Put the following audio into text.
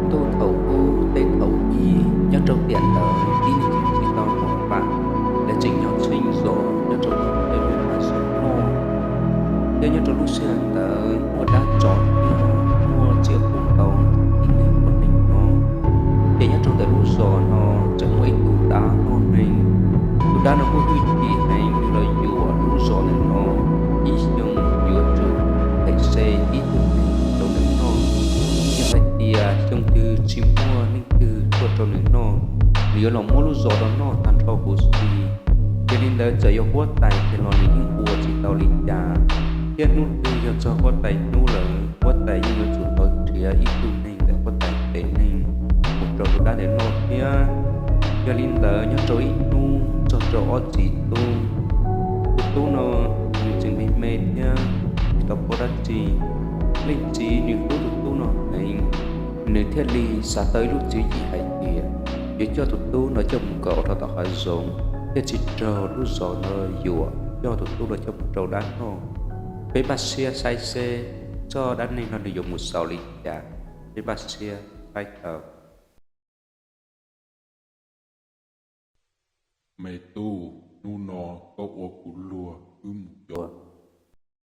Ntuj thaum ub teb thaum i, nyob rau tiam ntawd tib neeg tsis tau mos pam, lawv tseem nyob txheej zos nyob rau hauv tej lub hav zoov loj. Thiab nyob rau lub sij hawm ntawd muaj dab tsov thiab muaj tsiaj qus ntau tib neeg ua neej nyob. Ces nyob rau ntawm lub zos no tseem muaj ib tug dab loj neeg. Tus dab no muaj hwj chim heev, nws los yuam lub zos ntawm no ib xyoo yuav tsum them se ib tug neeg rau nws noj. Yog hais tias xyoo twg tsis muaj neeg twg tuaj rau nws noj, nws yuav los muab lub zos no noj tag nrho huv si. Yog li ntawd txawm yog huab tais ces los nws yeej ua tsis tau li cas, thiab hnub twg yog txog huab tais hnub lawm, huab tais yeej yuav tsum tau nrhiav ib tug neeg ntawm huab tais pem neeg mus rau tus dab ntawd noj thiab. Yog li ntawd nyob rau ib hnub txog rau ob txiv tub, tus tub no nws tseem me me thiab tsis tau paub dab tsi. Leej txiv nws hlub tus tub no heev, nws thiaj li xav tau ib lub tswv yim hais tias yuav coj tus tub no coj mus kaw rau tom hav zoov, thiaj tsis raug lub zos no yuam coj tus tub no coj mus rau dab noj. Peb npaj siab saib seb txoj dab neeg no nws yuav mus xaus li cas. Peb npaj siab saib tau. Me tub, hnub no koj ua kuv luag wb mus cov